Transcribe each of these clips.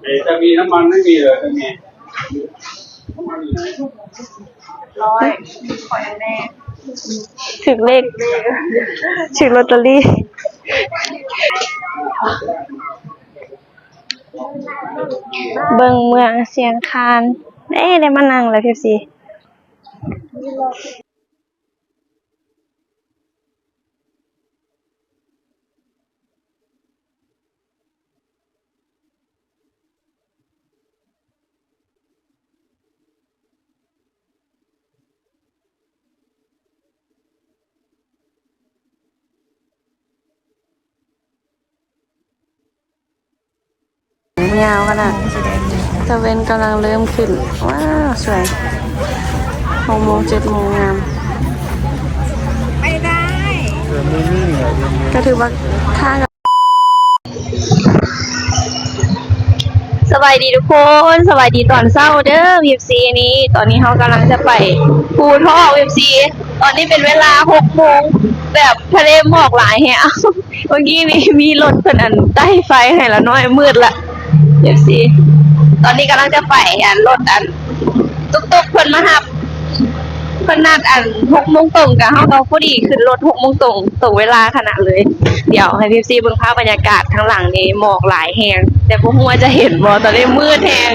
เอ๊ะ จะมีน้ำมันไม่มีเหรอ จะมีน้ำมันอยู่ไหน ร้อย ขอแน่ ถืกเลข ถืกลอตเตอรี่ เบิ่งเมืองเชียงคาน เอ๊ะ ได้มานั่งแล้ว พีเอฟซี ยาวขนาด ตะเว็นกำลังเริ่มขึ้น ว้าว สวย หกโมง เจ็ดโมง งาม ไปได้ ก็ถือว่าทาง สบายดีทุกคน สบายดีตอนเช้าเด้อ พีเอฟซี นี่ ตอนนี้เรากำลังจะไปภูทอก พีเอฟซี ตอนนี้เป็นเวลา หกโมง แบบทะเลหมอกหลายแฮะ เมื่อกี้นี้มีรถเพิ่นอันไต้ไฟให้ละน้อย มืดละ พีเอฟซี ตอนนี้กำลังจะไป อันรถอัน ตุ๊กๆ เพิ่นมารับ เพิ่นนัดอัน หกโมงตรง กะเฮาก็พอดีขึ้นรถ หกโมงตรง ตรงเวลาขนาดเลย เดี๋ยวให้พีเอฟซี เบิ่งภาพบรรยากาศข้างหลังนี่ หมอกหลายแฮง แต่บ่ฮู้ว่าจะเห็นบ่ ตอนนี้มืดแฮง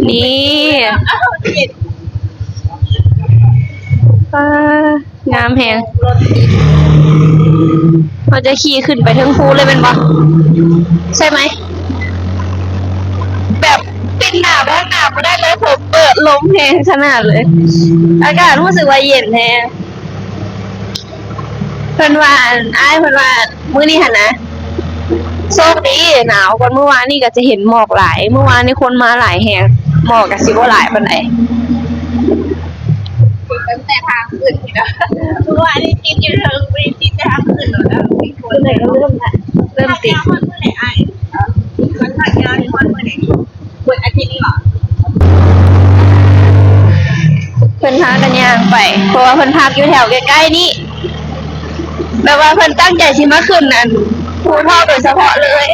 นี่ อ่า งามแฮง เราจะขี่ขึ้นไปเทิงภูเลยแม่นบ่ ใช่ไหม แบบปิดหน้าเบิ่งหน้าบ่ได้เลย ผมเปิดลมแฮงขนาดเลย อากาศรู้สึกว่าเย็นแฮง เพิ่นว่า อ้ายเพิ่นว่า มื้อนี้หั่นนะ โชคดีหนาวกว่ามื้อวานนี้ ก็จะเห็นหมอกหลาย มื้อวานนี้คนมาหลายแฮง หมอกก็สิบ่หลายปานใด ตั้งแต่ทางขึ้นนี่นะ เมื่อวานนี้ติดอยู่เทิง ติดแต่ทางขึ้นแล้วนะ คนไหนก็เริ่มละ เริ่มติด ฮอดมื้อใดอ้าย วันพักยาวนี่ฮอดมื้อใด วันอาทิตย์นี้หรอ เพิ่นพากันย่างไป เพราะว่าเพิ่นพักอยู่แถวใกล้ๆ นี้ แบบว่าเพิ่นตั้งใจสิมาขึ้นอันภูทอกโดยเฉพาะเลย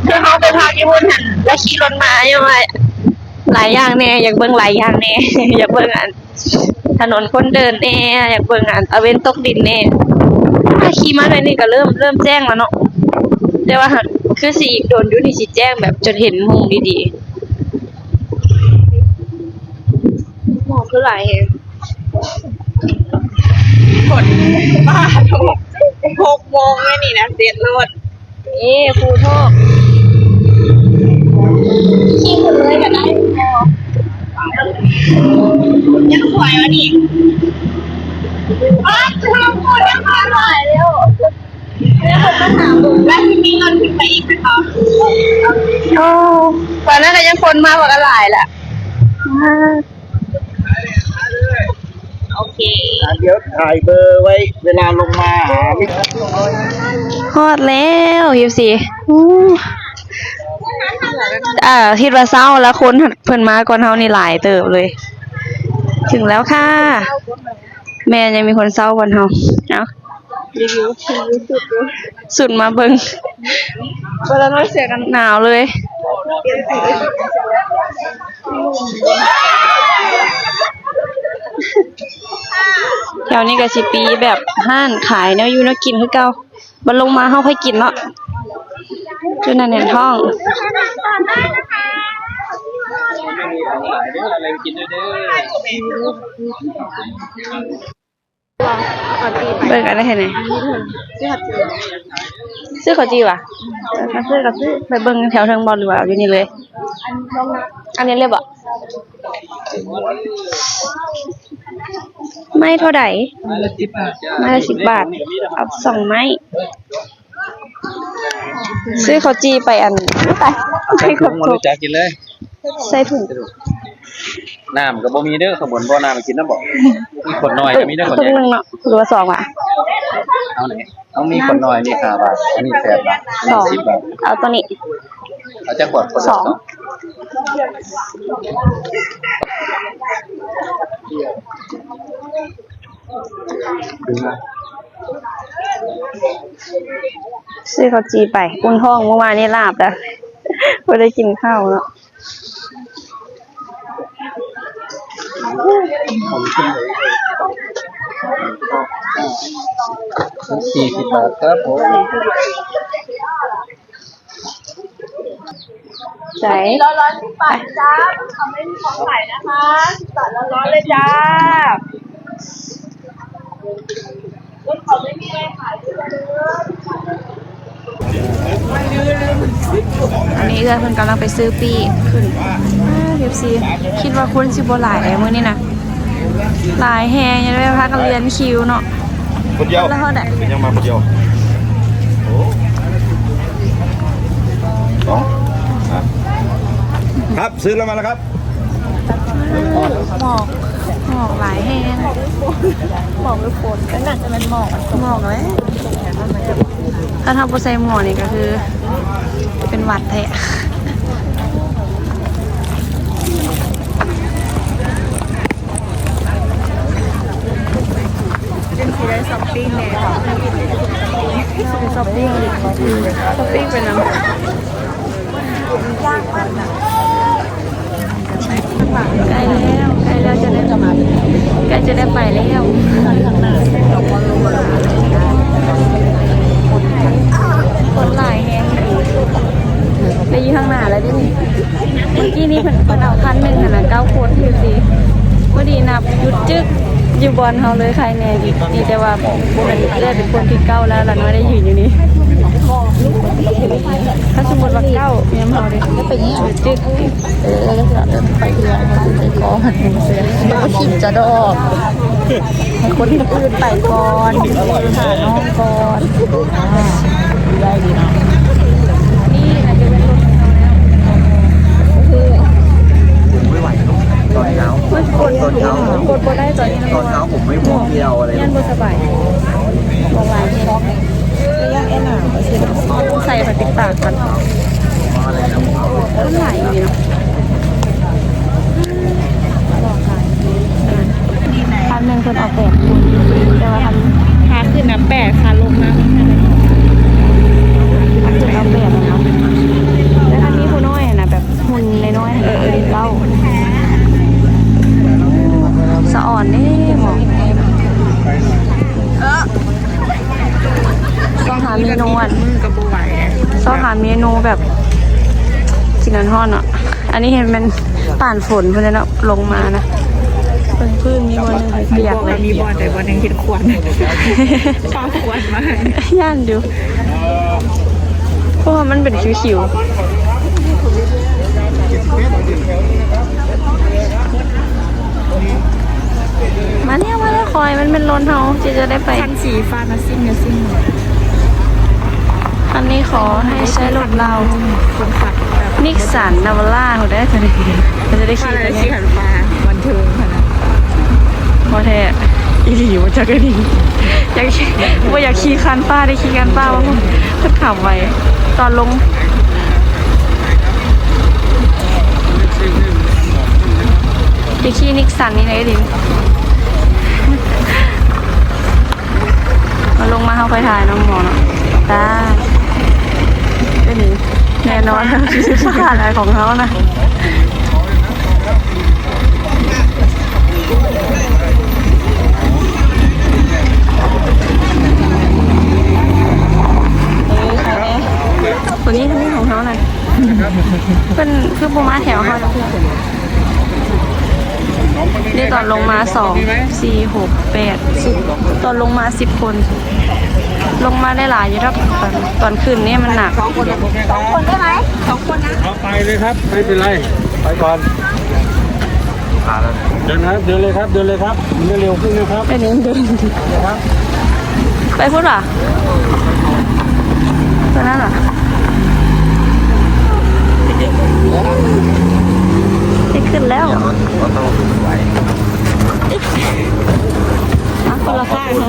คือเฮาไปพักอยู่พุ้นหั่น แล้วขี่รถมา ยังว่าหลายอย่างแน่ อยากเบิ่งหลายอย่างแน่ อยากเบิ่งอันถนนคนเดินแน่ อยากเบิ่งอันตะเว็นตกดินแน่ ถ้าขี่มาหน่อยนี่ก็เริ่ม เริ่มแจ้งแล้วเนาะ แต่ว่าหากคือสิอีกโดนอยู่นี่สิแจ้งแบบจนเห็นมุมดีๆ หมอกคือหลายแฮง คนบ้าทุก หกโมงแล้วนี่นะ เสร็จโลด เอ้ ภูทอก ขี่ขึ้นเลยก็ได้ ยังสวยวะนี่ อ้าว เธอพูดยังมาหลายแล้ว แล้วสิมีรถขึ้นไปอีกไหมคะ โอ้ ตอนนั้นก็ยังคนมากกว่ากันหลายแหละ อ่า โอเค เดี๋ยวถ่ายเบอร์ไว้เวลาลงมาหา ฮอดแล้ว พีเอฟซี อู้ อ่า คิดว่าเช้าแล้ว คนเพิ่นมาก่อนเฮานี่หลายเติบเลย ถึงแล้วค่ะ แม่น ยังมีคนเช้าก่อนเฮา เอ้า รีวิว รีวิวสุดเลย สุดมาเบิ่ง เวลาน้อยเสียกัน หนาวเลย แถวนี้ก็สิมีแบบร้านขายแนวอยู่แนวกินคือเก่า บัดลงมาเฮาค่อยกินเนาะ จุดนั้นแหนมทอง เบิ่งอันนั้นให้แหน่ ซื้อข้าวจี่หวา เออ ซื้อก็ซื้อ ไปเบิ่งแถวเทิงบ่ หรือว่าเอาอยู่นี่เลย อันนี้เลยบ่ ไม้เท่าใด ไม้ละสิบบาทจ้า ไม้ละสิบบาท เอาสองไม้ ซื้อข้าวจี่ไปอัน อุ๊ย ตาย ใส่ถุงหมดเลยจ้า กินเลย ใส่ถุง ນ້ຳກໍບໍ່ມີເດີ ຂ້າງບົນບໍ່ນ້ຳໃຫ້ກິນນຳບໍ? ມີຂວດນ້ອຍກໍມີເດີ ຂວດໃຫຍ່ ປຶ້ມໜຶ່ງເນາະ ຫຼືວ່າສອງຫວາ? ເອົານີ້ ເອົາມີຂວດນ້ອຍນີ້ຫ້າບາດ ອັນນີ້ແປດບາດ ສອງ ສິບບາດ ເອົາໂຕນີ້ ເອົາຈັກຂວດ? ສອງ ຊື້ເຂົ້າຈີ່ໄປ ອຸ່ນທ້ອງ ມື້ວານນີ້ລາບແລ້ວ ບໍ່ໄດ້ກິນເຂົ້າເນາະ. ສີ່ສິບບາດ ຄັບຜົມ. ໃສ່ ຮ້ອນໆ ສິບບາດຈ້າ ເຂົາໄມ່ມີຂອງຂາຍນະຄະ ສິບບາດຮ້ອນໆ ເລີຍຈ້າ. ອັນນີ້ເອື້ອຍເພິ່ນກຳລັງໄປຊື້ປີ້ຂຶ້ນ ເອັຟຊີ ຄິດວ່າຄົນຊິບໍ່ຫຼາຍໃດມື້ນີ້ນະ ຫຼາຍແຮງ ຍັງໄດ້ພາກັນລຽນຄິວເນາະ. ຄົນດຽວ ແລ້ວເຮົາໄດ້ ຍັງມາຄົນດຽວ. ໂອ້ ສອງ ອ່ະ ຄັບ ຊື້ແລ້ວມາແລ້ວຄັບ. ໝອກ ໝອກຫຼາຍແຮງ ໝອກຫຼືຝົນ? ກໍໜ້າຈະແມ່ນໝອກ ໝອກແຫຼະ. ຖ້າເຮົາບໍ່ໃສ່ໝວກນີ້ກໍຄືເປັນຫວັດແທ້. ຈັ່ງຊິໄດ້ຊັອບປິງແດ່ ຊັອບປິງ ຊັອບປິງໄປນຳ. ໃກ້ແລ້ວ ໃກ້ແລ້ວຈະໄດ້ ໃກ້ຈະໄດ້ໄປແລ້ວ. ຄົນຫຼາຍແຮງອີ່ຫຼີ ໄດ້ຢູ່ທາງໜ້າແລ້ວເດ້ນີ້. ເມື່ອກີ້ນີ້ເພິ່ນ ເພິ່ນເອົາຄັນໜຶ່ງຫັ້ນນະ ເກົ້າຄົນຢູ່ຊີ້ ພໍດີນັບຢຸດຈຶກຢູ່ບ່ອນເຮົາເລີຍ. ໃຄແນ່ດີ ດີແຕ່ວ່າບໍ່ແມ່ນເອື້ອຍເປັນຄົນທີເກົ້າແລ້ວ ລະນ້ອຍໄດ້ຢືນຢູ່ນີ້. ຖ້າສົມມຸດວ່າເກົ້າແມ່ນເຮົາເດ້ ໄປນີ້ ຈຶກ ເອີ ໄປເຮືອນ ໄປກ່ອນ ບໍ່ຖິ້ມຈະດອກ ໃຫ້ຄົນອື່ນໄປກ່ອນ ຖ້ານ້ອງກ່ອນ. ໄດ້ດີເນາະ ນີ້ອາດຈະເປັນລົດຂອງເຮົາແລ້ວ ຄື ຜົມໄມ່ໄຫວເນາະ ຕອນເຊົ້າ ມັນກົດ ກົດບໍ່ໄດ້ຕອນນີ້ ຕອນເຊົ້າຜົມໄມ່ພວມ ຢ້ານບໍ່ສະບາຍ ບໍ່ໄຫວ. ໃສ່ຜ້າປິດປາກກ່ອນ ຄົນຫຼາຍອີ່ຫຼີເນາະ. ຄັນໜຶ່ງເພິ່ນເອົາແປດຄົນ ແຕ່ວ່າຄັນ ຂາຂຶ້ນນະແປດ ຂາລົງນະ ຂາຂຶ້ນເອົາແປດເນາະ. ແລ້ວຄັນມີຜູ້ນ້ອຍຫັ້ນນະ ແບບ ຫຸ່ນນ້ອຍໆ ເອີ ເອີ ເກົ້າ ສະອອນເດ້ໝໍ. ຊອກຫາເມນູອັນ ຊອກຫາເມນູແບບກິນຮ້ອນໆ ເນາະ. ອັນນີ້ເຫັນແມ່ນປານຝົນພຸ້ນແຫຼະເນາະ ລົງມານະ. ເບິ່ງພື້ນມີບ່ອນໜຶ່ງໃຫ້ປຽກເລີຍ ມີບ່ອນໃດບ່ອນໜຶ່ງເຮັດຄວັນ ເອົາຄວັນມາໃຫ້ ຢ້ານຢູ່. ເພາະວ່າມັນເປັນຂິວໆ. ມາແລ້ວ ມາແລ້ວ ຂໍໃຫ້ມັນແມ່ນລົດເຮົາທີ່ຈະໄດ້ໄປ. ຄັນສີຟ້ານະ ຊິ່ງນະ ຊິ່ງ. ຄັນນີ້ຂໍໃຫ້ໃຊ້ລົດລາວ ຄົນຂັບແບບ ນິກສັນນາວາຣາພຸ້ນເດີ ເພິ່ນຈະໄດ້ຂີ່ໄປ. ບັນເທີງຂະໜາດ ບໍ່ແທ້ອີ່ຫຼີ ບໍ່ຈັກອີ່ຫຼີ. ຢາກ ບໍ່ຢາກຂີ່ຄັນຟ້າ ໄດ້ຂີ່ຄັນຟ້າ ເພິ່ນຂັບໄວຕອນລົງ. ຢາກຂີ່ນິກສັນນີ້ແຫຼະອີ່ຫຼີ. ມາລົງມາ ເຮົາຄ່ອຍຖ່າຍນ້ອງໝໍເນາະ. ຕາ ເປັນນີ້ ແນ່ນອນ ຊິຜ່ານຂອງເຮົານະ. ເອີ ໃຄແນ່ ຕົວນີ້ ຕົວນີ້ຂອງເຮົານະ. ເພິ່ນຄືບໍ່ມາແຖວເຮົານະ. ນີ້ຕອນລົງມາ ສອງ ສີ່ ຫົກ ແປດ ສິບ ຕອນລົງມາ ສິບຄົນ. ລົງມາໄດ້ຫຼາຍຢູ່ດອກ ຕອນ ຕອນຂຶ້ນນີ້ມັນໜັກ. ສອງຄົນ ສອງຄົນໄດ້ໄໝ? ສອງຄົນນະ. ເອົາໄປເລີຍຄັບ ໄມ່ເປັນໄລ ໄປກ່ອນ. ເດີນຄັບ ເດີນເລີຍຄັບ ເດີນເລີຍຄັບ ເດີນເລັວຂຶ້ນເລີຍຄັບ. ໄປນີ້ເດີນ ເດີນເລີຍຄັບ. ໄປພຸ້ນຫວາ? ຕົວນັ້ນຫວາ? ໄປ ຂຶ້ນແລ້ວ ມາຄົນລະຂ້າງເນາະ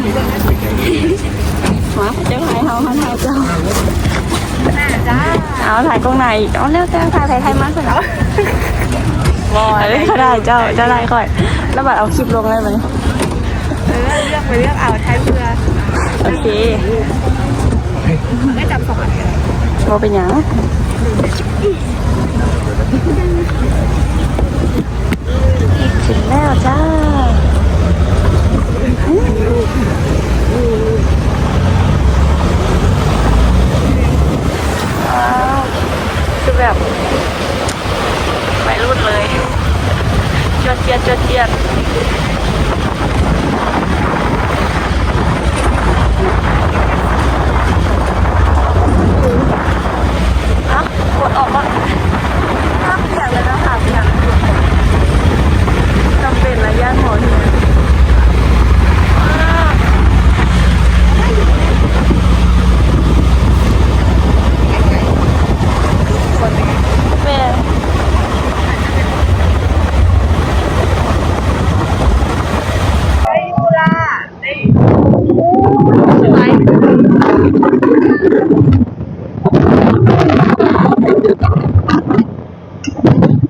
ມາ ເຈົ້າຖ່າຍເຮົາ ເຮົາຖ່າຍເຈົ້າ. ເອົາ ຖ່າຍກ້ອງໜ້າອີກ ເອົາ ແລ້ວແຕ່ ຖ່າຍໃຜຖ່າຍມັນພຸ້ນເນາະ. ບໍ່ ເອີ ເຂົາໄດ້ເຈົ້າ ເຈົ້າໄດ້ຂ້ອຍ ແລ້ວບັດເອົາຄລິບລົງໄດ້ບັດນີ້. ເອີ ເລືອກໄປເລືອກເອົາ ຖ່າຍເພື່ອ ໂອເຄ ໄດ້ຈັບສອງອັນ ບໍ່ເປັນຫຍັງ. ເຖິງແລ້ວຈ້າ ວ້າວ ຄືແບບ ໄວລຸ້ນເລີຍ ຈວດຈຽດ ຈວດຈຽດ. ເອົ້າ ກົດອອກກ່ອນ ໜ້າປຽກເລີຍນະ ຂາປຽກ ຈຳເປັນລະ ຢ້ານໝໍເຫັນ. ແມ່ນ ໄປຢູ່ລະ ໄດ້ ໂອ້ ສວຍ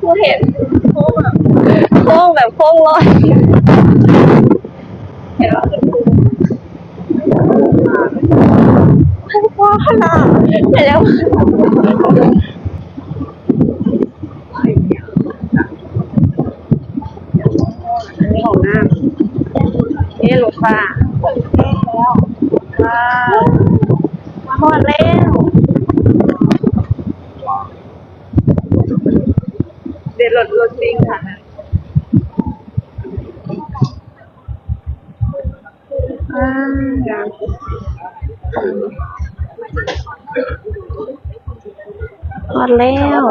ບໍ່ເຫັນ ໂຄ້ງແບບ ໂຄ້ງແບບໂຄ້ງລອຍ ເຫັນວ່າ ມັນກວ້າງຂະໜາດ ແຕ່ຍັງ ອັນນີ້ຫ້ອງນ້ຳ ເອີ ລົດຟ້າ ວ້າວ ມາຮອດແລ້ວ ເດ ລົດ ລົດວິ່ງຂ້າງໜ້າ. ຮອດແລ້ວ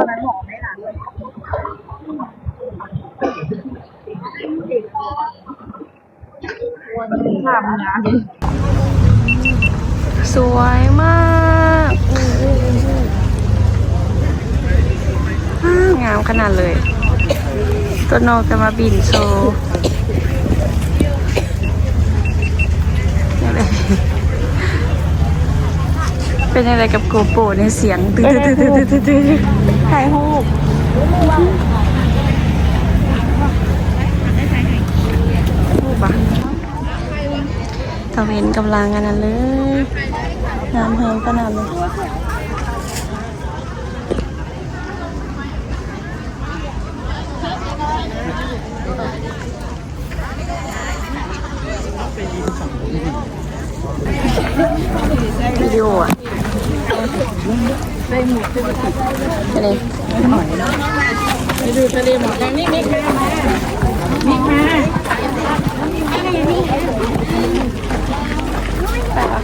ສວຍມາກ ວ້າວ ງາມຂະໜາດເລີຍ ຕົວນອກກະມາບິນໂຊ. ເປັນຈັ່ງໃດກັບໂກໂປຣນີ້ ສຽງຕຶໆໆໆ ຖ່າຍຮູບ ຮູບບະ ຕາເວັນກຳລັງອັນນັ້ນເລີຍ ງາມແຮງຂະໜາດເລີຍ. ວິດີໂອອະ ໄປເລີຍ ໄປດູທະເລໝອກ ນີ້ ນີ້ ນີ້ ນີ້ ໄປວະ.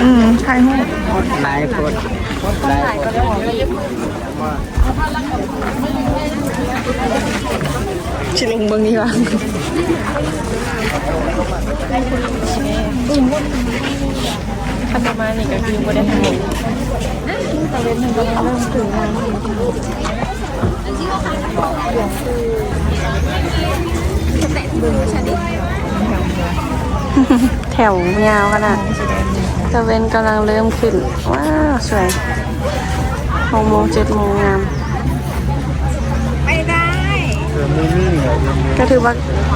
ອືມ ຖ່າຍຮູບ ຄົນຫຼາຍໂພດ ຄົນຫຼາຍໂພດ ຊິລົງເບິ່ງນີ້ວ່າ ຄັນປະມານນີ້ກະຄືບໍ່ໄດ້ຖ່າຍ ຕາເວັນເພິ່ນກຳລັງເລີ່ມຂຶ້ນມາ ແຖວຍາວຂະໜາດ ຕາເວັນກຳລັງເລີ່ມຂຶ້ນ ວ້າວ ສວຍ ຫົກໂມງ ເຈັດໂມງ ງາມ. ກະຖືວ່າ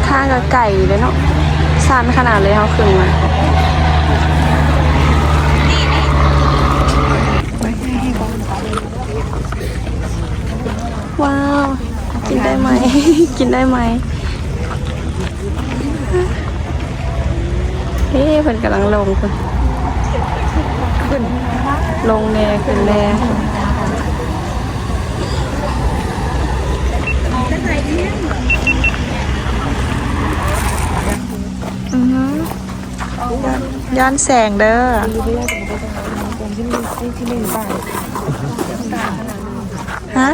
ທາງກະໄກເດ້ເນາະ ຊັນຂະໜາດເລີຍ ເຮົາຂຶ້ນມາ ວ້າວ ກິນໄດ້ໄໝ ກິນໄດ້ໄໝ. ເອີ ເພິ່ນກຳລັງລົງພຸ້ນ ຂຶ້ນ ລົງແດ່ ຂຶ້ນແດ່ ອືຮຶ ຍ້ອນ ຍ້ອນແສງເດີ້ ຮະ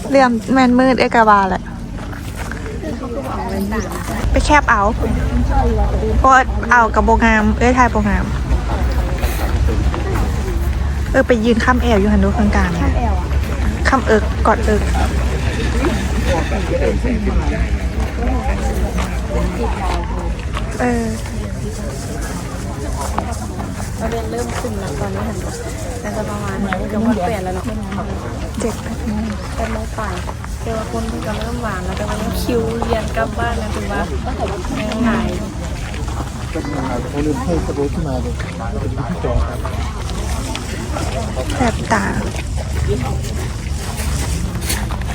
ເຫຼື້ອມແມ່ນມືດ ເອື້ອຍກະວ່າແຫຼະ. ໄປແຄບເອົາ ເພາະເອົາກໍບໍ່ງາມ ເອື້ອຍຖ່າຍບໍ່ງາມ. ເອີ ໄປຢືນຄ້ຳແອວຢູ່ຫັ້ນດູ ຂ້າງກາງ ຄ້ຳແອວ ຄ້ຳເອິກ ກອດເອິກ ເອີ. ຕອນນີ້ເລີ່ມຄຶ້ນແລ້ວ ຕອນນີ້ຫັ້ນ ໜ້າຈະປະມານເກືອບຮອດແປດແລ້ວເນາະ ເຈັດ ແປດໂມງ ແປດໂມງປາຍ ແຕ່ວ່າຄົນເພິ່ນກໍເລີ່ມວາງແລ້ວ ແຕ່ວ່າຍັງຄິວຮຽນກັບບ້ານນະ ຖືວ່າຍັງຫຼາຍ. ແສບຕາ.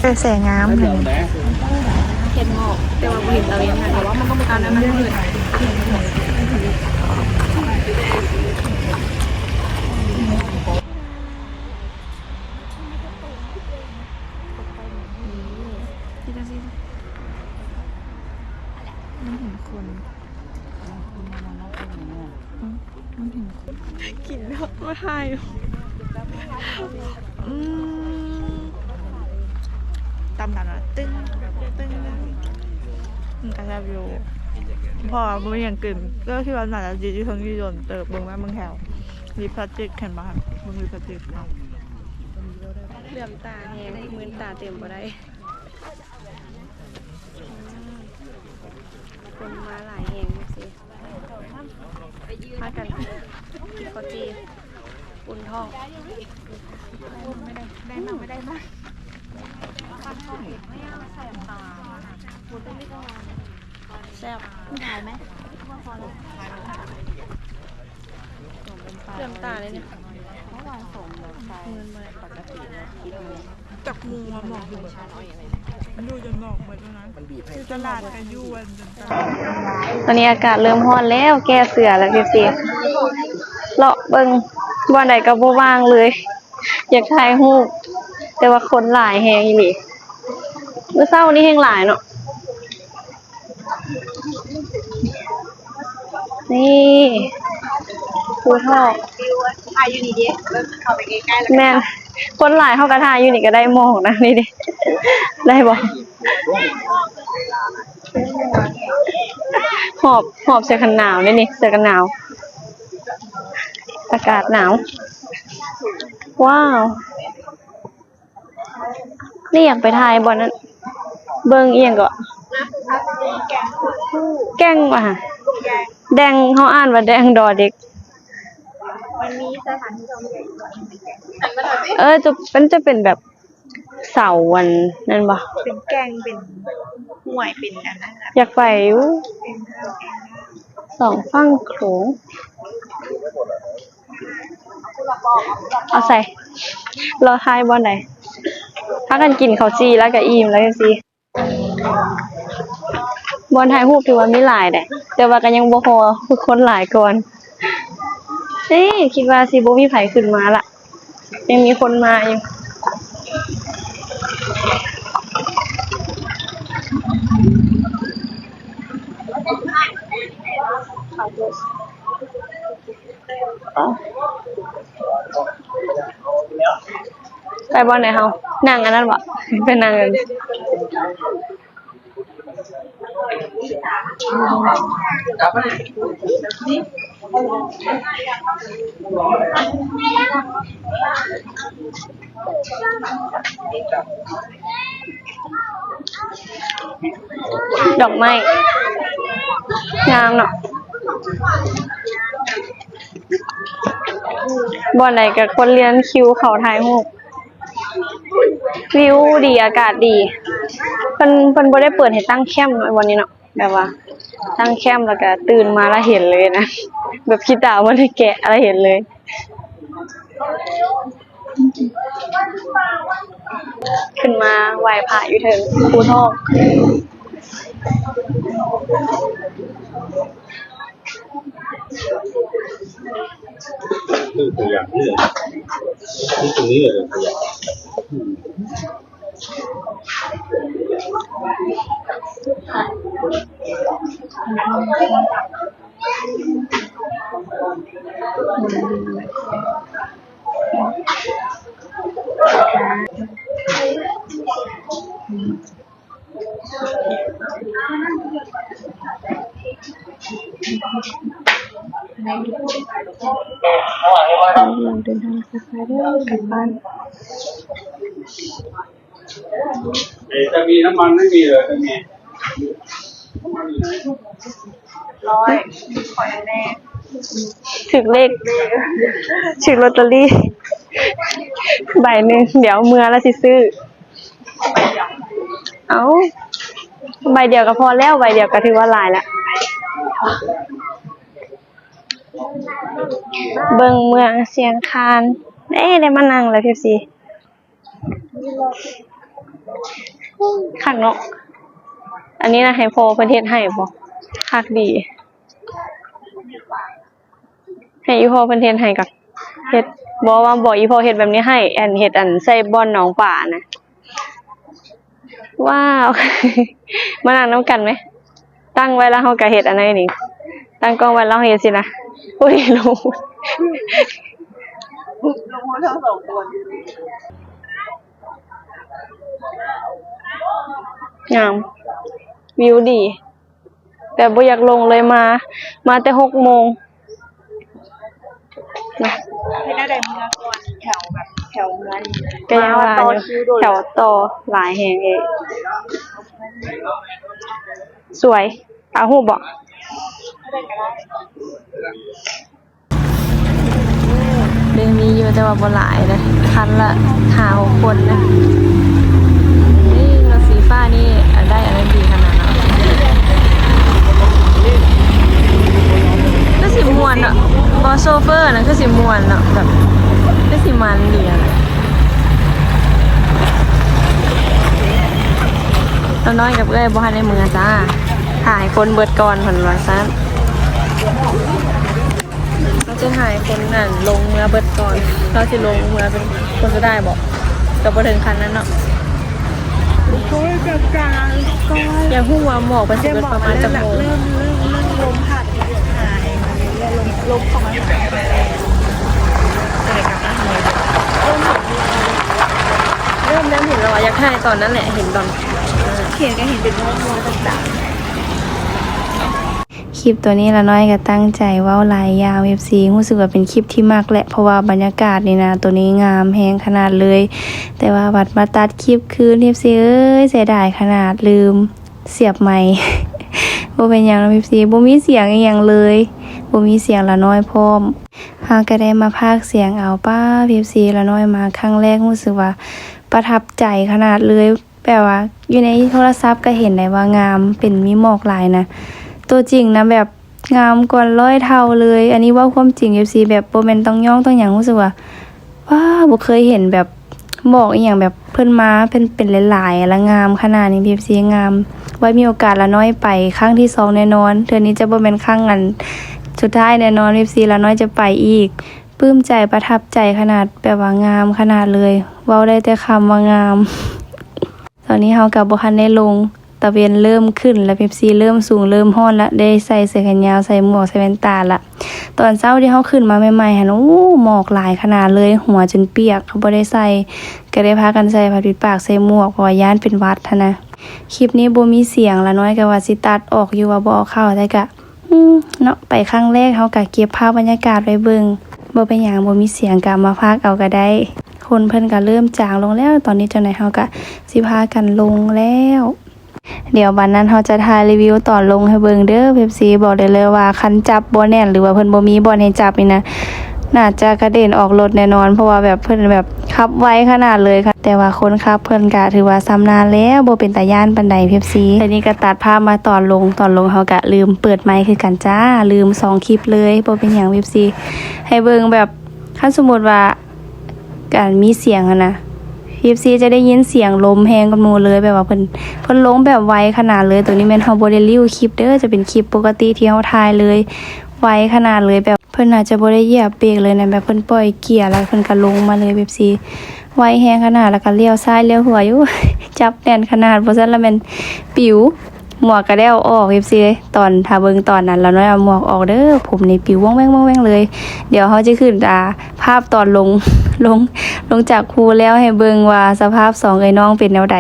ເອີ ແສງງາມ ເຫັນໝອກ ແຕ່ວ່າບໍ່ເຫັນຕາເວັນນະ ແຕ່ວ່າມັນຕ້ອງໄປຕາມນັ້ນ ມັນມືດ. ມັນເຫັນຄົນ ອືມ ມັນເຫັນຄົນ ກິນເນາະ ມາຖ່າຍ ອືມ ຕຳກັນວ່າ ຕຶ້ງ ຕຶ້ງ ຕຶ້ງ ມັນກໍແຊບຢູ່ ເພາະວ່າບໍ່ມີຫຍັງກິນ ກໍຄິດວ່າໜ້າຈະຢືນຢູ່ເທິງນີ້ດົນເຕີບ ເບິ່ງມາເບິ່ງແຖວ ລິບພລາສຕິກ ເຫັນບໍ່ ເບິ່ງລິບພລາສຕິກ ເຫຼື້ອມຕາແຮງ ມື່ນຕາເຕັມບໍ່ໄດ້. ຄົນມາຫຼາຍແຮງຈັ່ງຊີ້ ພາກັນກິນເຂົ້າຈີ່ ອຸ່ນທ້ອງ ໄດ້ມາ ໄດ້ມາ ແຊບ ໄດ້ໄໝ? ເລື່ອມຕາເລີຍນີ້ ຈັກໝູ່ວ່າໝອກຢູ່ເບິດ ຢູ່ຈົນໝອກເບິດແລ້ວນະ ຢູ່ຕະຫຼາດກໍຢູ່ ຕອນນີ້ອາກາດເລີ່ມຮ້ອນແລ້ວ ແກ້ເສື້ອແລ້ວ ເອັຟຊີ ເລາະເບິ່ງ ບ່ອນໃດກໍບໍ່ວ່າງເລີຍ ຢາກຖ່າຍຮູບ ແຕ່ວ່າຄົນຫຼາຍແຮງອີ່ຫຼີ ມື້ເຊົ້ານີ້ແຮງຫຼາຍເນາະ. ນີ້ ພູທອກ ຖ່າຍຢູ່ນີ້ເດ້ ເຂົ້າໄປໃກ້ໆ ແລ້ວກໍ ແມ່ນ ຄົນຫຼາຍ ເຮົາກໍຖ່າຍຢູ່ນີ້ກໍໄດ້ໝອກນະ ນີ້ເດ້ ໄດ້ບໍ່? ຫອບ ຫອບເສື້ອກັນໜາວເດ້ນີ້ ເສື້ອກັນໜາວ ອາກາດໜາວ ວ້າວ. ນີ້ຢາກໄປຖ່າຍບ່ອນນັ້ນ ເບິ່ງອີ່ຫຍັງເກາະ ແກ່ງຫວາ ແດງ ເຮົາອ່ານວ່າແດງ ດອເດັກ ມັນມີສະຖານທີ່ທ່ອງທ່ຽວອີກບ່ອນໜຶ່ງ ເອີ ຈະ ມັນຈະເປັນແບບເສົາອັນນັ້ນບໍ່ ເປັນແກ່ງ ເປັນຫ້ວຍ ເປັນອັນນັ້ນ ຢາກໄປຢູ່ ສອງຝັ່ງໂຂງ. ເອົາໃສ່ ລໍຖ່າຍບ່ອນໃດ ພາກັນກິນເຂົ້າຈີ່ແລ້ວກໍອີ່ມແລ້ວຈັ່ງຊີ້ ບ່ອນຖ່າຍຮູບຖືວ່າມີຫຼາຍແຫຼະ ແຕ່ວ່າກໍຍັງບໍ່ພໍ ຄືຄົນຫຼາຍກ່ອນ ເອີ ຄິດວ່າຊິບໍ່ມີໃຜຂຶ້ນມາລະ ຍັງມີຄົນມາຢູ່. ໄປບ່ອນໃດເຮົາ ນັ່ງອັນນັ້ນບໍ ໄປນັ່ງອັນ ດອກໄມ້ ງາມເນາະ ບ່ອນໃດກໍຄົນລຽນຄິວເຂົ້າຖ່າຍຮູບ ວິວດີ ອາກາດດີ ເພິ່ນ ເພິ່ນບໍ່ໄດ້ເປີດໃຫ້ຕັ້ງແຄ້ມເນາະ ບ່ອນນີ້ເນາະ ແບບວ່າຕັ້ງແຄ້ມແລ້ວກໍຕື່ນມາແລ້ວເຫັນເລີຍນະ ແບບຂີ້ຕາບໍ່ໄດ້ແກະແລ້ວເຫັນເລີຍ. ຂຶ້ນມາໄຫວ້ພະຢູ່ເທິງພູທອກ. ເລື່ອງຂະຫຍະເລື່ອງ ນີ້ຕົງນີ້ເລີຍຂະຫຍະ ອືມ. ອືມ. ກຳລັງເດີນທາງກັບບ້ານ ເອີ ຈະມີນ້ຳມັນ ໄມ່ມີເລີຍ ຈະມີນ້ຳມັນຢູ່ໄຫນ? ຮ້ອຍ ຂໍແນ່ໆ ຖືກເລກ ຖືກລອດເຕີຣີໃບໜຶ່ງ ດຽວເມືອແລ້ວຊິຊື້. ເອົ້າ ໃບດຽວກໍພໍແລ້ວ ໃບດຽວກໍຖືວ່າຫຼາຍລະ. ເບິ່ງເມືອງຊຽງຄານ ເອີ ໄດ້ມານັ່ງແລ້ວ ເອັຟຊີ ຄັກເນາະ. ອັນນີ້ນະ ໃຫ້ພໍ່ເພິ່ນເຮັດໃຫ້ບໍ? ຄັກດີ. ໃຫ້ອີ່ພໍ່ເພິ່ນເຮັດໃຫ້ກໍເຮັດ ບໍ່ວ່າ ບອກອີ່ພໍ່ເຮັດແບບນີ້ໃຫ້ ອັນ ເຮັດ ອັນ ໃສ່ບ່ອນໜອງປານະ. ວ້າວ ມານັ່ງນຳກັນໄໝ? ຕັ້ງໄວ້ແລ້ວເຮົາກໍເຮັດອັນນັ້ນນີ້ ຕັ້ງກ້ອງໄວ້ແລ້ວເຮົາເຮັດຊີ້ນະ. ໂອ້ຍ ລົງ ລົງທັງສອງຄົນ. ງາມ ວິວດີ. ແຕ່ບໍ່ຢາກລົງເລີຍ ມາ ມາແຕ່ຫົກໂມງນະ. ເຮັດແນວໃດເມືອກ່ອນ ແຖວແບບແຖວເມືອນີ້ ກໍຍັງວ່າຢູ່ ແຖວຕໍ່ຫຼາຍແຮງເອ. ສວຍ ເອົາຮູບບໍ? ເດ້ ມີຢູ່ ແຕ່ວ່າບໍ່ຫຼາຍເດ້ ຄັນລະຫ້າຫົກຄົນນະ. ນີ້ລົດສີຟ້ານີ້ໄດ້ອັນນັ້ນດີຂະໜາດເນາະ ຄືຊິມ່ວນເນາະ. ບໍ່ ໂຊເຟີນັ້ນຄືຊິມ່ວນເນາະ ແບບຄືຊິມັນດີຫັ້ນ. ລາວນ້ອຍກັບເອື້ອຍບໍ່ທັນໄດ້ເມືອຈ້າ ຖ້າໃຫ້ຄົນເບິດກ່ອນເພິ່ນວ່າຊັ້ນ. ເຮົາຈະຖ່າຍຄົນນັ້ນລົງເມືອເບິດກ່ອນ ເຮົາຊິລົງເມືອເປັນຄົນສຸດທ້າຍບໍ? ກໍບໍ່ເຖິງຂັ້ນນັ້ນເນາະ. ຢາກຮູ້ວ່າໝອກເພິ່ນຊິເບິດປະມານຈັກໂມງ? ເລີ່ມ ເລີ່ມ ເລີ່ມລົມພັດຫາຍ ລົມ ລົມເຂົ້າມາຫາຍ ກໍເລີຍກັບມາທຳໄມ? ເລີ່ມ ເລີ່ມເຫັນແລ້ວວ່າ ຢາກຖ່າຍຕອນນັ້ນແຫຼະ ເຫັນຕອນ ເຫັນກໍເຫັນເປັນມ່ວນໆຕ່າງໆ. ຄລິບໂຕນີ້ລານ້ອຍກໍຕັ້ງໃຈເວົ້າຫຼາຍຢ່າງ ເອັຟຊີ ຮູ້ສຶກວ່າເປັນຄລິບທີ່ມັກແຫຼະ ເພາະວ່າບັນຍາກາດນີ້ນະ ໂຕນີ້ງາມແຮງຂະໜາດເລີຍ. ແຕ່ວ່າບັດມາຕັດຄລິບຄືນ ເອັຟຊີເອີຍ ເສຍດາຍຂະໜາດ ລືມສຽບໄມ. ບໍ່ເປັນຫຍັງເນາະ ເອັຟຊີ ບໍ່ມີສຽງອີ່ຫຍັງເລີຍ ບໍ່ມີສຽງລານ້ອຍພ້ອມ. ເຮົາກໍໄດ້ມາພາກສຽງເອົາ. ປ້າ ເອັຟຊີ ລານ້ອຍມາຄັ້ງແລກ ຮູ້ສຶກວ່າປະທັບໃຈຂະໜາດເລີຍ. ແບບວ່າຢູ່ໃນໂທລະສັບກໍເຫັນໄດ້ວ່າງາມ ເປັນມີໝອກຫຼາຍນະ ໂຕຈິງນະແບບງາມກວ່າຮ້ອຍເທົ່າເລີຍ. ອັນນີ້ເວົ້າຄວາມຈິງ ເອັຟຊີ ແບບບໍ່ແມ່ນຕ້ອງຍ້ອງຕ້ອງຫຍັງ ຮູ້ສຶກວ່າ ວ້າ ບໍ່ເຄີຍເຫັນແບບໝອກອີ່ຫຍັງແບບເພິ່ນມາເປັນ ເປັນຫຼາຍໆ ລະງາມຂະໜາດນີ້ ເອັຟຊີ ງາມ. ໄວ້ມີໂອກາດລານ້ອຍໄປຄັ້ງທີສອງແນ່ນອນ ເທື່ອນີ້ຈະບໍ່ແມ່ນຄັ້ງອັນສຸດທ້າຍແນ່ນອນ ເອັຟຊີ ລານ້ອຍຈະໄປອີກ. ປຶ້ມໃຈປະທັບໃຈຂະໜາດ ແບບວ່າງາມຂະໜາດເລີຍ ເວົ້າໄດ້ແຕ່ຄຳວ່າງາມ. ຕອນນີ້ເຮົາກໍບໍ່ທັນໄດ້ລົງ ຕາເວັນເລີ່ມຂຶ້ນລະ ເອັຟຊີ ເລີ່ມສູງເລີ່ມຮ້ອນລະ ໄດ້ໃສ່ເສື້ອແຂນຍາວ ໃສ່ໝວກ ໃສ່ແວ່ນຕາລະ. ຕອນເຊົ້າທີ່ເຮົາຂຶ້ນມາໃໝ່ໆຫັ້ນ ໂອ້ ໝອກຫຼາຍຂະໜາດເລີຍ ຫົວຈົນປຽກ ເຮົາບໍ່ໄດ້ໃສ່ ກໍໄດ້ພາກັນໃສ່ຜ້າປິດປາກ ໃສ່ໝວກ ເພາະວ່າຢ້ານເປັນຫວັດຫັ້ນນະ. ຄລິບນີ້ບໍ່ມີສຽງ ລານ້ອຍກໍວ່າຊິຕັດອອກຢູ່ວ່າບໍ່ເອົາເຂົ້າ ແຕ່ກະ ອືມ ເນາະ ໄປຄັ້ງແລກເຮົາກະເກັບພາບບັນຍາກາດໄວ້ເບິ່ງ ບໍ່ເປັນຫຍັງ ບໍ່ມີສຽງກະເອົາມາພາກເອົາກະໄດ້. ຄົນເພິ່ນກະເລີ່ມຈາງລົງແລ້ວ ຕອນນີ້ຈັ່ງໃດເຮົາກະຊິພາກັນລົງແລ້ວ. ດຽວບັດນັ້ນເຮົາຈະຖ່າຍຣີວິວຕອນລົງໃຫ້ເບິ່ງເດີ ເອັຟຊີ ບອກໄດ້ເລີຍວ່າຄັນຈັບບໍ່ແໜ້ນ ຫຼືວ່າເພິ່ນບໍ່ມີບ່ອນໃຫ້ຈັບນີ້ນະ ໜ້າຈະກະເດັນອອກລົດແນ່ນອນ ເພາະວ່າແບບເພິ່ນແບບຂັບໄວຂະໜາດເລີຍ ແຕ່ວ່າຄົນຂັບເພິ່ນກະຖືວ່າຊຳນານແລ້ວ ບໍ່ເປັນຕາຢ້ານປານໃດ ເອັຟຊີ. ແຕ່ນີ້ກະຕັດພາບມາຕອນລົງ ຕອນລົງເຮົາກະລືມເປີດໄມຄືກັນຈ້າ ລືມສອງຄລິບເລີຍ ບໍ່ເປັນຫຍັງ ເອັຟຊີ. ໃຫ້ເບິ່ງແບບ ຄັນສົມມຸດວ່າການມີສຽງຫັ້ນນະ ເອັຟຊີ ຈະໄດ້ຍິນສຽງລົມແຮງກວ່າໝູ່ເລີຍ ແບບວ່າເພິ່ນ ເພິ່ນລົງແບບໄວຂະໜາດເລີຍ. ໂຕນີ້ແມ່ນເຮົາບໍ່ໄດ້ລິ້ວຄລິບເດີ ຈະເປັນຄລິບປົກກະຕິທີ່ເຮົາຖ່າຍເລີຍ ໄວຂະໜາດເລີຍ ແບບ ເພິ່ນອາດຈະບໍ່ໄດ້ຢຽບເບຣກເລີຍນະ ແບບເພິ່ນປ່ອຍເກຍແລ້ວເພິ່ນກະລົງມາເລີຍ ເອັຟຊີ ໄວແຮງຂະໜາດ ແລ້ວກະລ້ຽວຊ້າຍລ້ຽວຂວາຢູ່ ຈັບແໜ້ນຂະໜາດ ບໍ່ຊັ້ນລະແມ່ນປິວ. ໝວກກະໄດ້ເອົາອອກ ເອັຟຊີ ເອີຍ ຕອນ ຖ້າເບິ່ງຕອນນັ້ນ ລານ້ອຍເອົາໝວກອອກເດີ ຜົມນີ້ປິວວ່ອງແວ່ງໆເລີຍ. ດຽວເຮົາຈະຂຶ້ນ ອາ ພາບຕອນລົງ ລົງ ລົງຈາກພູແລ້ວໃຫ້ເບິ່ງວ່າສະພາບສອງເອື້ອຍນ້ອງເປັນແນວໃດ.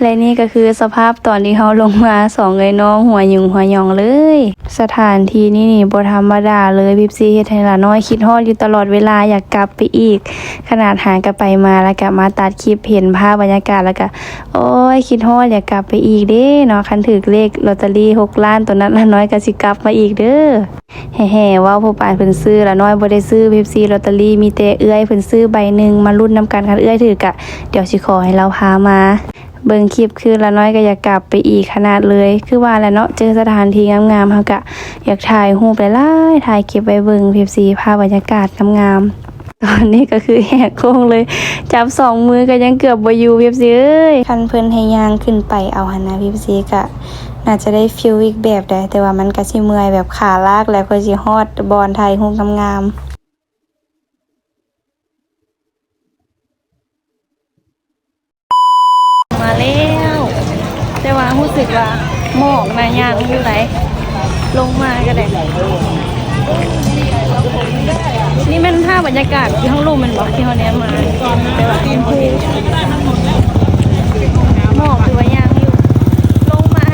ແລະນີ້ກໍຄືສະພາບຕອນທີ່ເຮົາລົງມາ ສອງເອື້ອຍນ້ອງຫົວຫຍຸງຫົວຫຍອງເລີຍ. ສະຖານທີ່ນີ້ນີ້ບໍ່ທຳມະດາເລີຍ ເປັບຊີເຮັດໃຫ້ຫຼານ້ອຍຄິດຮອດຢູ່ຕະຫຼອດເວລາ ຢາກກັບໄປອີກ. ຂະໜາດຫາກໍໄປມາ ແລ້ວກໍມາຕັດຄລິບເຫັນພາບບັນຍາກາດ ແລ້ວກໍ ໂອ້ຍ ຄິດຮອດ ຢາກກັບໄປອີກເດ້ເນາະ. ຄັນຖືກເລກລອດເຕີຣີຫົກລ້ານໂຕນັ້ນ ຫຼານ້ອຍກໍຊິກັບມາອີກເດີ. ແຫ່ໆ ເວົ້າຜູ້ປາຍເພິ່ນຊື້ ຫຼານ້ອຍບໍ່ໄດ້ຊື້ ເປັບຊີ ລອດເຕີຣີ ມີແຕ່ເອື້ອຍເພິ່ນຊື້ໃບໜຶ່ງ ມາລຸ້ນນຳກັນ. ຄັນເອື້ອຍຖືກກະ ດຽວຊິຂໍໃຫ້ລາວພາມາເບິ່ງຄລິບຄືນ. ຫຼານ້ອຍກະຢາກກັບໄປອີກຂະໜາດເລີຍ. ຄືວ່າແຫຼະເນາະ ເຈີສະຖານທີ່ງາມໆ ເຮົາກະຢາກຖ່າຍຮູບຫຼາຍໆ ຖ່າຍເກັບໄວ້ເບິ່ງ ເປັບຊີ ພາບບັນຍາກາດງາມໆ. ຕອນນີ້ກໍຄືແຫກໂຄ້ງເລີຍ ຈັບສອງມືກໍຍັງເກືອບບໍ່ຢູ່ ເປັບຊີເອີຍ. ຄັນເພິ່ນໃຫ້ຍ່າງຂຶ້ນໄປເອົາຫັ້ນນະ ເປັບຊີ ກະໜ້າຈະໄດ້ຟີລອີກແບບໃດ ແຕ່ວ່າມັນກະຊິເມື່ອຍແບບຂາລາກ ແລ້ວເພື່ອຊິຮອດບ່ອນຖ່າຍຮູບງາມໆ. ມາແລ້ວ ແຕ່ວ່າຮູ້ສຶກວ່າໝອກນະ ຍ່າງຢູ່ໃດ ລົງມາກໍໄດ້. ນີ້ແມ່ນພາບບັນຍາກາດທີ່ເຮົາລົມແມ່ນບໍ່ ທີ່ເຮົາແນມມາ ແຕ່ວ່າຕີນພູ ໝອກຖືວ່າຍ່າງຢູ່ ລົງມາ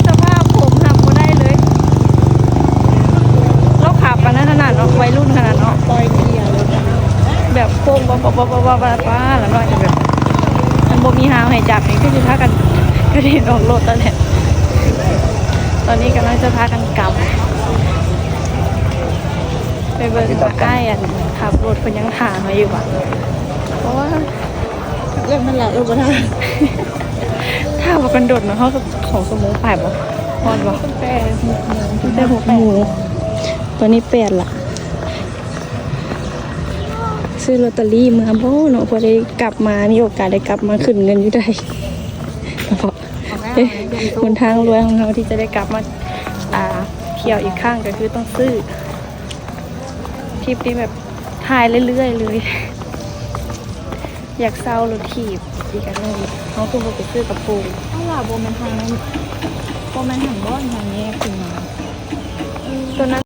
ສະພາບຜົມຮັບບໍ່ໄດ້ເລີຍ. ລາວຂັບປານນັ້ນຂະໜາດເນາະ ໄວລຸ້ນຂະໜາດເນາະ ປ່ອຍເກຍເລີຍ ແບບໂຄ້ງປາໆໆໆ ຫຼານ້ອຍກໍແບບ ມັນບໍ່ມີຮາວໃຫ້ຈັບນີ້ ຄືຊິພາກັນກະເດັນອອກລົດແລ້ວແຫຼະ. ຕອນນີ້ກຳລັງຈະພາກັນກັບ ໄປເບິ່ງວ່າອ້າຍອັນຂັບລົດເພິ່ນຍັງຖ້າເຮົາຢູ່ບໍ່ ເພາະວ່າ ເລື່ອງມັນຫຼາຍ ເອີ ບໍ່ຖ້າ ຖ້າວ່າກັນດົນເນາະ ເຮົາສອງຊົ່ວໂມງປາຍບໍ່ ຮອດບໍ່ ແຕ່ຫົກໂມງ ຕອນນີ້ແປດລະ. ຊື້ລອດເຕີຣີເມືອບໍ່ເນາະ ເພື່ອໄດ້ກັບມາ ມີໂອກາດໄດ້ກັບມາຂຶ້ນເງິນຢູ່ໄທ. ເອີ ຫົນທາງລວຍຂອງເຮົາທີ່ຈະໄດ້ກັບມາ ອ່າ ທ່ຽວອີກຄັ້ງ ກໍຄືຕ້ອງຊື້. ທຣິບນີ້ແບບຖ່າຍເລື້ອຍໆເລີຍ. ຢາກເຊົ່າລົດຖີບອີກອັນໜຶ່ງ ເຮົາຄືບໍ່ໄປຊື້ກະໂປງ. ເອົາລະ ບໍ່ແມ່ນທາງນັ້ນ ບໍ່ແມ່ນທາງບ່ອນທາງແຍກຂຶ້ນມາ ຕົວນັ້ນ.